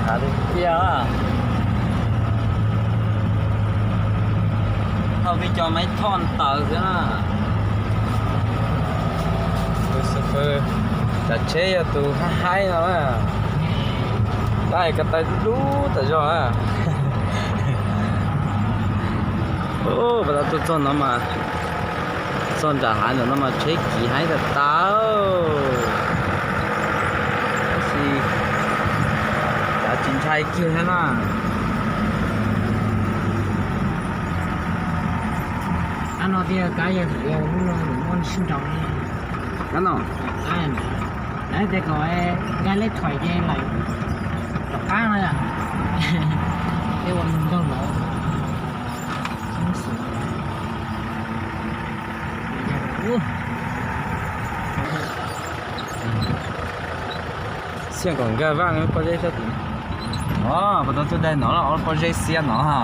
Hav tiag tiag. Thauj peb cov maiv thoj ntaws xwb na. Tus xov fwb, cov tsheb yog tus haib haib no na. Tab ko taw dub dub tas zog na. Pas tas tuaj txog no mas, txog nram hav ntawm no mas tsheb kiv haib tas tas. Tab sis kav tsis ntshai kiag thiab na. Ab no tiag, kab yog lub no nws muaj sib nraus. Kab no, kab no, lawv tias kom nkag lej thoim ces lawm rov qab no yom. Peb ua nkaug lawv. Xiaj kom nkag vaj pob zeb sab tim. Os, puas tau tuaj daig no los ob pob zeb xiab no ha.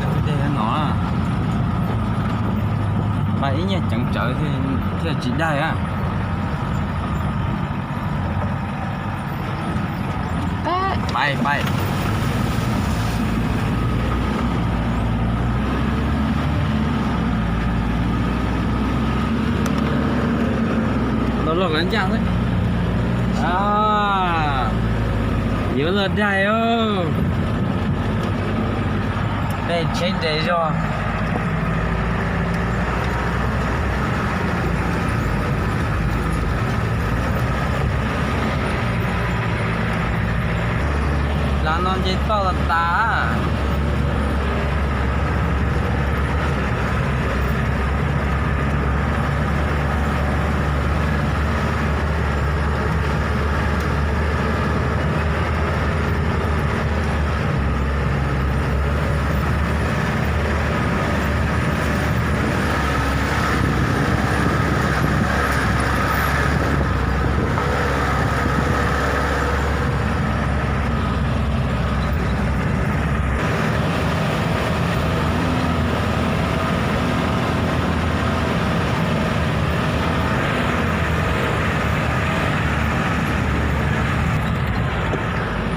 Tus dej no, pab ib nyuag ceev tsawv thiaj tsis daig a. Pais, pais. Los los kav ncaj xwb. Yuav luag daig os. Dej tsheb nres zog. Plas no nce toj tas tas.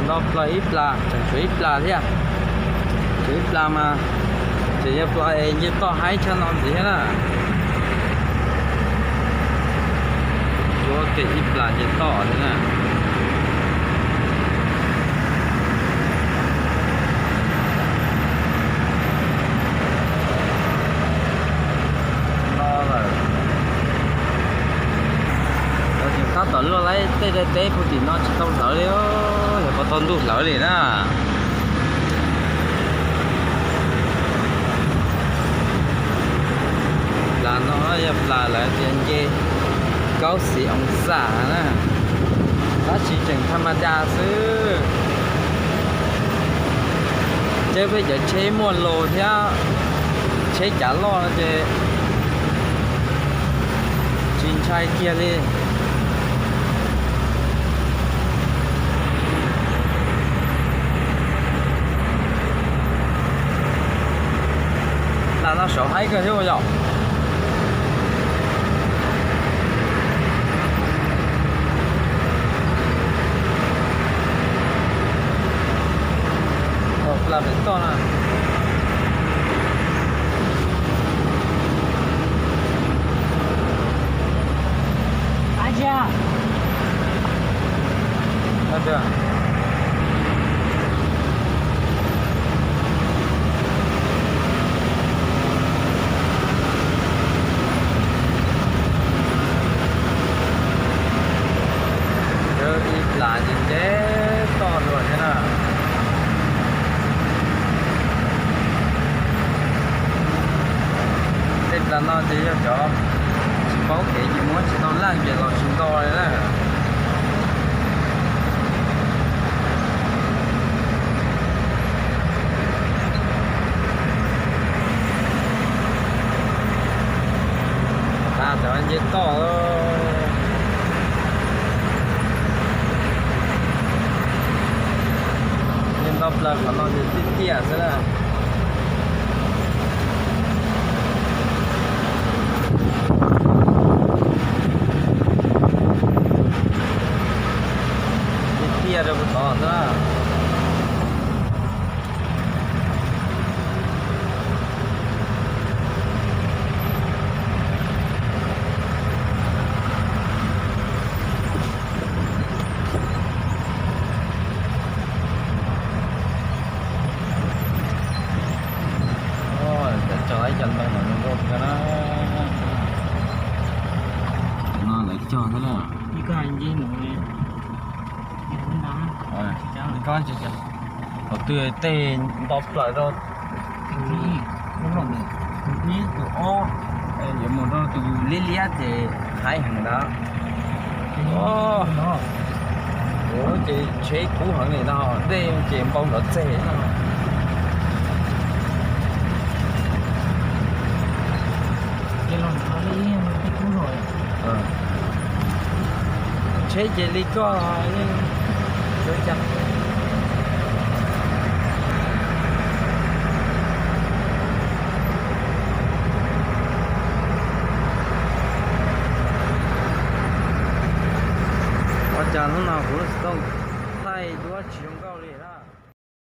Nto plaws ib plas, tseem tshuav ib plas thiab. Tshuav ib plas mas tseem yog plas es nce toj haib tshaj no ntxiv thiab na. Yuav kiag ib plas nce toj thiab na. No lawm. Lawv tseem tab tom luaj laib tej daim teb puag tim no tsis tau hlawv li, yog puas tau ntuj hlawv li na. Plas no yog plas lawv tias nce kaub xis oo xas na, tab sis tseem tha ma das xwb. Thiab peb cov tsheb muaj los thiab tsheb cav loj no ces tsis ntshai kiag li. Plas no saum haib kawg thiab ua yom. Plas pem toj na. Ib plas ces nce toj dua thiab na. Tej plas no ces yog cov tsis paub kev ces muab tsis tau laj ces los tsis nto li na. toj. Nto plaws qhov no nws tiaj tiaj xwb na. Tiaj tiaj rau puag tod xwb na. Cov tso ib co ntoo no zoo nkauj kawg na. Cov no lawv cog xwb na. Tus twg tej nto plaws rau tus ob, yuav mus rau tus liab liab ces haib heev ntawd. Ua ces tsheb kub heev li no, dej ces npau nrov txeg. Tsheb ces li koj yeej tsuav cas. Ua cas hnub no kuv lub